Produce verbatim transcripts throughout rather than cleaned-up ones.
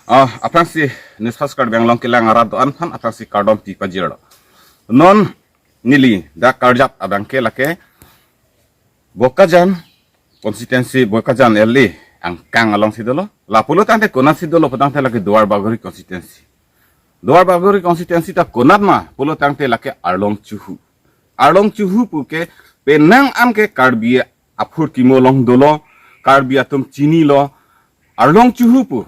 Ah, aphrangsi News Fast Karbi Anglong kelang arat do-an aphan aphrangsi kardom pi pajirlo. Non neli dak karjap abang ke lake Bokajan constituency, Bokajan L A angkang alongsi dolo. La pulo tangte konatsi dolo pu tangte lake Duar Bagori constituency. Duar Bagori constituency ta konat ma pulo tangte lake Arlong Chuhu. Arlong Chuhu pu ke penang an ke Karbi aphurkimo along dolo, Karbi atum chinilo, Arlong Chuhu pu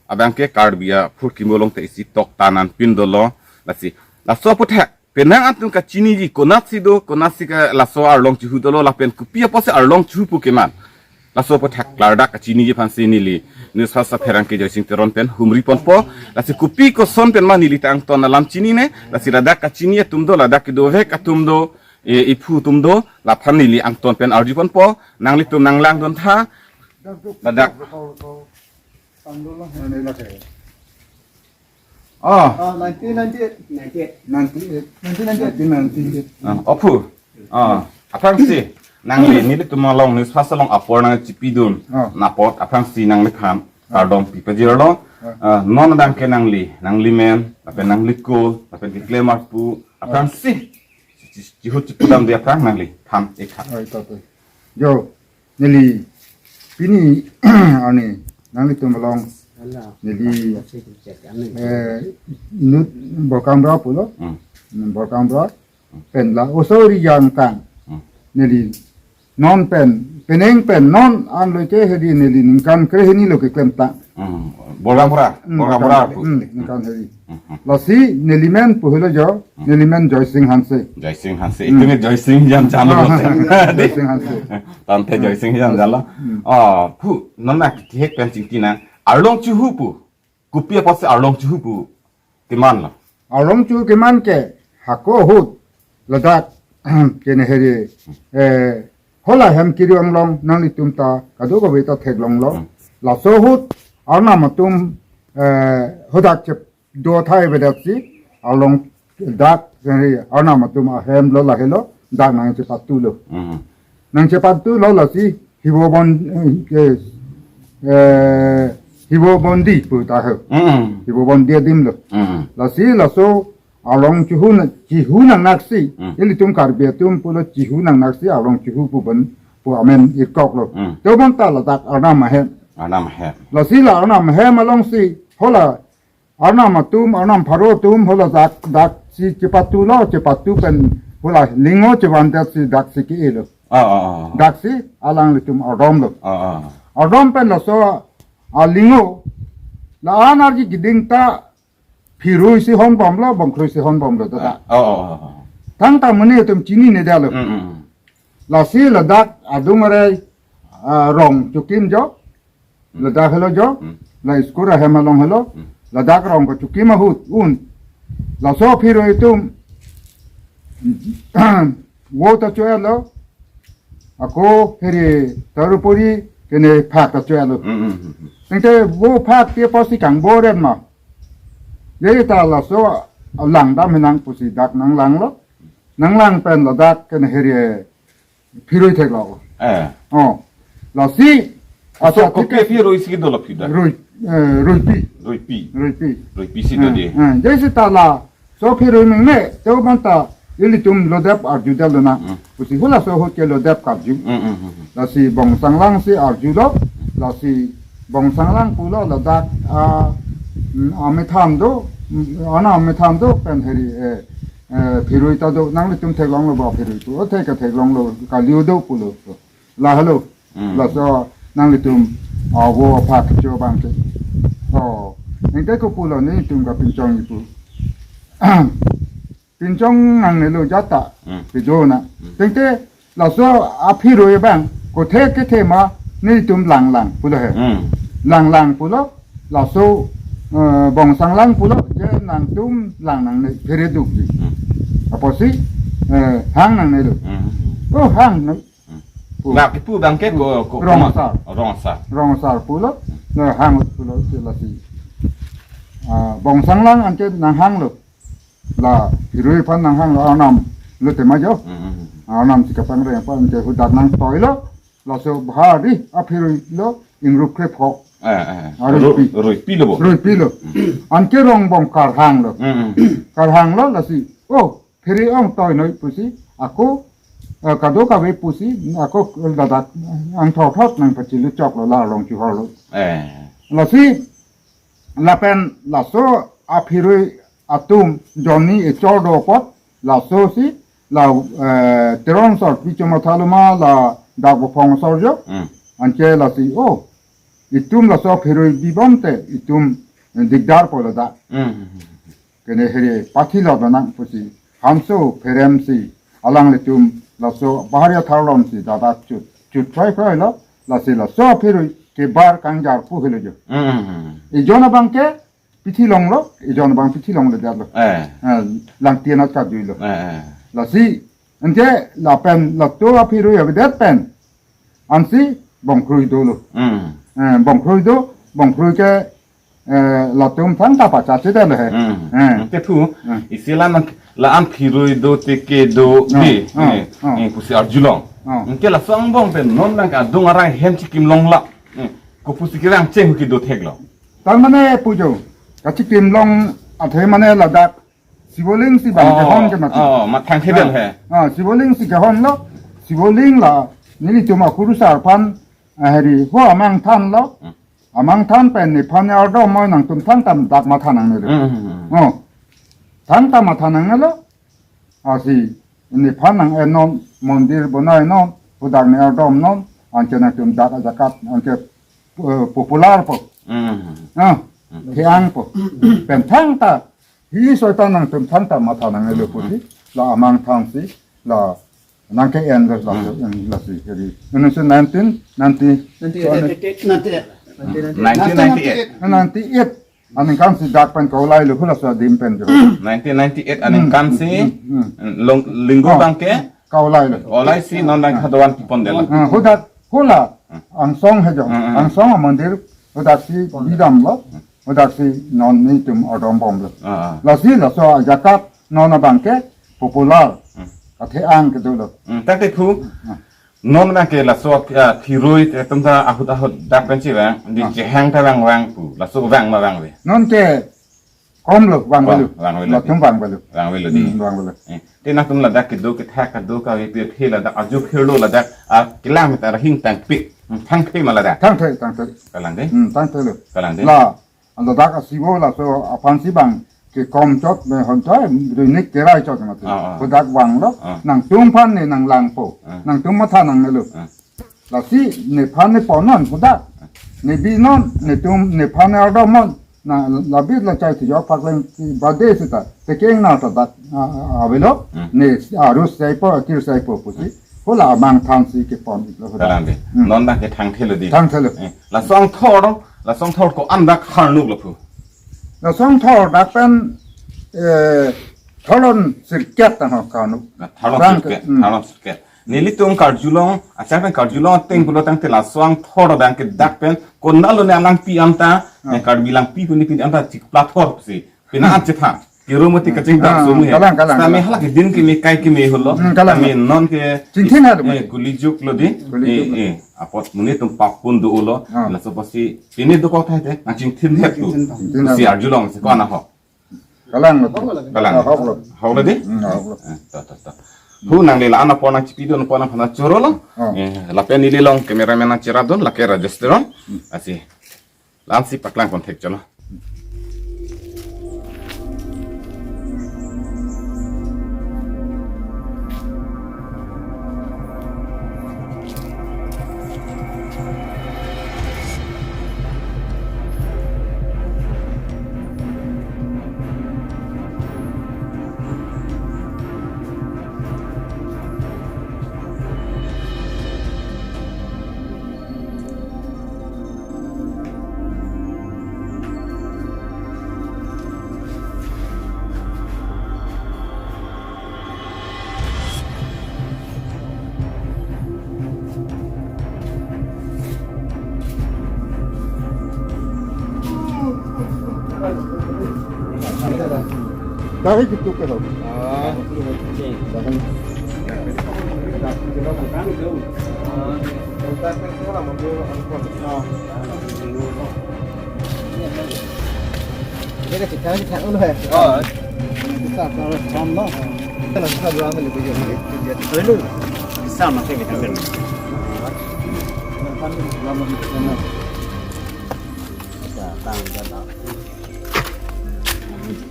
abang ke Karbi aphurkimo along te isi toktan an pin dolo. Lasi laso aphuthak penang atum kachiniji, konatsi do, konatsi ke laso Arlong Chuhu dolo, lapen kopi apotsi Arlong Chuhu pu keman. Laso aphuthak klardak kachiniji aphansi neli News Fast apherangke Joysing Teron pen humri ponpo. Lasi kopi koson pen ma neli ta angton alam chinine. Lasi ladak kachini atum do, ladak kedovek atum do, e, iphu atum do, laphan neli angton pen arju ponpo. Nanglitum nanglangdun tha. Ladak. Ah, Ah, nineteen ninety-eight. Ninety-eight. Ninety-eight. Nineteen ninety-eight. Nineteen ninety-eight. Ah, ophu. Ah, aphrangsi nangli nelitum along News Fast along apor nangchipidun. Ah. Apot aphrangsi nangliphan kardom pi pajirlo. Ah. Ah, non abang ke nangli, nanglimen, lapen nanglikul, lapen keklem arpu, aphrangsi chi-, chihut chipudamde aphrang nangliphan ikha. Oi, tato. Jo, neli pini arni nanglitum along Hello. Neli, eh, inut Borkang Bra pulo. Hmm. Hmm, Borkang Bra. Pen la oso ri jangkang. Hmm. Neli non pen, penang pen non an lo ke hedi neli ningkan krehini lo keklem ta. Hmm. Borkang Bra, Hmm, Borkang Bra ningkan, pu. Hmm, ningkan hedi. Hmm, hmm. Lasi neli men pu helo jo, Hmm. neli men Joysing Hanse. Joysing Hanse. Hmm. Itum ke Joysing jan jan lo. Ah, Joysing Hanse. Tangte Hmm. Joysing jan jan lo. Hmm. Ah, pu, non na kihek pen chingki nang. Arlong Chuhu pu. Kopi apotsi Arlong Chuhu pu keman lo. Arlong Chuhu keman ke hako ahut ladak kene heri, eh, hala hem kiri anglong nanglitum ta kadokave ta theklonglo. Hmm. Laso ahut arnam atum, eh, hadak chep do thai bedatsi Arlong dak heri arnam atum ahem lo lahelo dak nangchepatu lo. Hmm. Nangchepatu lo lasi hivo bon, eh, eh, hivo bondi pu ta ho. Mm. Hivo bondi adim lo. Mm. Lasi laso Arlong Chuhu na, Chuhu nangnaksi. Mm. Ilitum Karbi atum pulo Chuhu nangnaksi Arlong Chuhu pu bon pu amen irkok lo. Mm. Tebonta ladak arnam ahem. Arnam ahem. Lasi la arnam ahem alongsi hala arnam atum, arnam pharo atum, hala dak, daksi chepatu lo, chepatu pen hala lingo chevandet si daksi ke-e lo. Ah, ah, ah. Daksi alanglitum ardom lo. Ah, ah. Ardom pen laso alingo, la-an arji keding ta phirui si honbom lo, bongkrui si honbom lo, tata. Ah, ah, ah, ah. Thangta monit atum chinine detlo. Mm, mm, mm. Lasi ladak adung arai, ah, rong chokim jo. Hmm. Ladak helo jo. Hmm. La school ahem along helo. Hmm. Ladak rong kachokim ahut un. Laso phirui atum vo ta cho-etlo. Ako heri tarupuri kene phak ta cho-etlo. Hmm, hmm, hmm, hmm. Tangte vo phak ke apotsi kangbo ren ma. Ye ta laso langdam henang pusi dak nanglanglo. Nanglang pen ladak kene heri phirui theklo. Eh. Oh. Lasi, so, asa kopi tiket phirui si dolo phi dak? Rui, eh, ruipi. Ruipi. Ruipi. Ruipi si Eh, dodi. Eh, jesi ta laso phirui mengne, tebonta ilitum lodep arjudetlo na. Hmm. Pusi halaso ahut ke lodep karju. Hmm, hmm, hmm, hmm. Lasi Bongsanglang si arjulo, lasi Bongsanglang pulo ladak, ah, mm, amethang do, mm, arnam amethang do, pen heri, eh, eh, phirui ta do, nanglitum theklonglo ba phirui pu, o thek theklonglo, kaliu do pulo. Lahelo. Hmm. Laso nanglitum avo apha kecho abang ke. Oh, ningke ko pulo nelitum kapinchongji pu. Pinchong nangnelo jata. Hmm. Kejo na. Hmm. Tangte laso aphirui abang kothe kethe ma nelitum langlang pulo he. Hmm. Langlang pulo laso, eh, Bongsanglang pulo je nangtum lang nangne phere dukji. Hmm. Apotsi, eh, hang nangnelo. Hmm. Oh, hang nang. Hmm. Pu. Ba kipu abang ke ko, ko, Rong ko ma? Asar. Rong Asar. Rong Asar pulo. Hmm. Na hang pulo si lasi. Ah, Bongsanglang anke nanghanglo. La phirui aphan nanghanglo arnam lo tema jo. Hmm, hmm, hmm. Arnam si kapangreng aphan ke hadak nangtoilo. Laso bhari aphirui lo ingrup krepho. Eh, eh. Arui pi. Rui pi lo bo. Rui pi lo. Anke rongbong karhang lo. Hmm, hmm. Karhang lo lasi. Oh, pherui ong toi noi pusi. Ako, eh, kadokave pusi. Ako ladak angthor thot nangpachilu chok lo la rong chuhor lo. Eh. Lasi, lapen laso apherui atum jonni echor do apot, laso si, la, eh, Teron sor, pi chomatha lo ma, ladak Bophong sor jo. Hmm. Anke lasi, oh, itum laso apherui bibom te, itum dikdar po ladak. Hmm. Kene here pathi lo donang pusi, hanso pherem si, alanglitum laso bahari atharlom si, dada chut, chut prai prai lo, lasi laso apherui kebar kangjar pu helo jo. Hmm. Ejon abang ke, pithi long lo, ejon abang pithi long le det lo. Eh. Eh, Langtienat kajui lo. Eh, eh. Lasi, anke lapen lato apherui avedet pen. Ansi bongkrui do lo. Hmm. Eh, bongkrui do, bongkrui ke, eh, latum thangta pacha chedet lo he. Hmm. Eh. Te thu, Hmm. isi la nang, la-an pherui do teke do Oh, di. oh, Eh, oh. eh, pusi arjulong. Oh. Anke laso angbong pen non nang kadung arang hem chikim long la. Eh, kopusi kerang cheng hu kedo thek lo. Tar mane pujo, kachikim long athe mane ladak Siboling si bang Oh, kehon ke mati. Oh, mathang thedel he. Ah, Siboling si kehon lo, Siboling la, nelitum akurusar aphan, ah, heri, ho amang than lo, Hmm. amang than pen nephan ardom moi nangtum thangta dak matha nangne lo. Hmm, hmm, hmm. Oh, thangta matha nangne lo, asi, nephan nang-en non, mondir bonai non, hadak ne ardom non, anke nangtum dak ajakat, anke, eh, popular po. Hmm. Ah, Hmm. thiang po. Pen thangta, hi soitan nangtum thangta matha nangne lo pusi, la amang than si, la nang ke-en lo la, Hmm. en lasi, jadi. Ini si nineteen, nineteen, Ninety-eight. Ninety-eight. Nineteen ninety-eight. Ninety-eight. Aningkan si dak pen kaulai lo hula sa dim pen jo. Nineteen ninety-eight aningkan si Hmm, hmm, hmm. Long, Linggo Oh, bang ke kaulai lo. Kaulai si non bang hadovan kipon dela. Ah, hadak hula Hmm. angsong he jo. Hmm, hmm. Angsong mondir hadak si bidam lo. Hmm. Hadak si non netum ardom bom lo. Ah, ah. Lasi laso ajakat non abang ke popular. Hmm. Athe ang kedo lo. Hmm, tangte thu. Hmm. Non nang ke laso, ah, pherui te atum ta ahut ahut dak pen chevang, di Ah. chehang ta vang vang pu, laso vang ma vangve. Non ke kom lo, vang Oh, velo. vang velo Latum di. vang velo. Vang velo di. Hmm, vang velo. Eh, te nangtum ladak kedo kethak kadokave pi phe ladak ajo phirlo ladak, ah, kelang ta hing tangpi. Hmm, thangpi ma ladak. Thangpi, thangpi. Kalang de. Hmm, thangpi lo. Kalang de. La, ladak asibo laso aphan si bang kekom chot me honchoi, duinik kerai chot mati. Ah, ah. Hadak vang lo, Ah. nangtum aphan ne nang langpo, Ah. nangtum matha nangne lo. Ah. Lasi nephan nepon non hadak. Ne bi non, netum nephan ardom non. Na labit la chai thijok pakleng bade sita. Tekeng na ta dak, ah, ah, avelo. Hmm. Ne arus saipo, akir saipo pusi. Hula amang than si kepon iklo hadak. Kalang de. Hmm. Non dak ke thangthelo di. Thangthelo. Eh, laso angthor, laso angthor ko-an dak harnuk lo phu. Laso angthor dak pen, eh, tharlon sirkep tang ho karnuk. Na, tharlon Bang sirkep, ke, hmm. tharlon sirkep. Nelitum karjulong, achar pen karjulong ateng pulo tangte laso angthor abang ke dak pen, konatlo ne alangpi anta, Ah. ne Karbi langpi puni pini anta chikplathor si. Pina Hmm. an chethan. Kiro mati kaching Ah, dak sumu he. kalang, kalang, Tame kalang. hala ke din keme kai keme holo. Hmm, kalang. Tame non ke Chingthin ha, eh, kuli juk lo di. Kuli juk lo. Eh, eh, apot monit atum pap pun do lo. Ah. Laso apotsi pini dokok thai te. Nang chingthin het tu. Chingthin. Chingthin Si ha. arjulong si ko-an ho. Kalang lo. Kalang. Ah, hok lo. Hok lo di? Hmm, hok lo. Eh, to, to, to. Hu nangli la-an apor nangchipi dun apor nangphan choro lo. Oh. Eh, lapen neli long cameraman nangcherap dun, lake Rajesh Teron. Hmm. Lasi. La-an si paklang pon thek cholo. Dari gitu ke, Bang? Ah.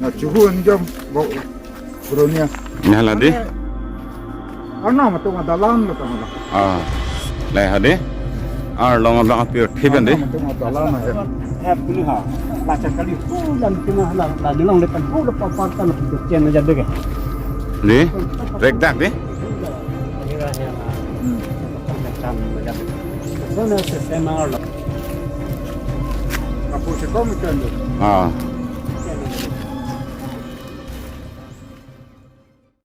Na chuhu anjom bo Bronia. Nang la dei. Arnam atum adalan lo tama la. Ah. Lahei dei. Arlong abang apirthe pen dei. Arnam atum adalan ahem. Hep kuli ha. Baca kali. Hulan kena hala. Lagi long depan. Hulan papar kan. Chen aja deh. Dei. Rekdak dei. Hmm. Sana sistema arlo. Kapu sekom ikan dei. Ah.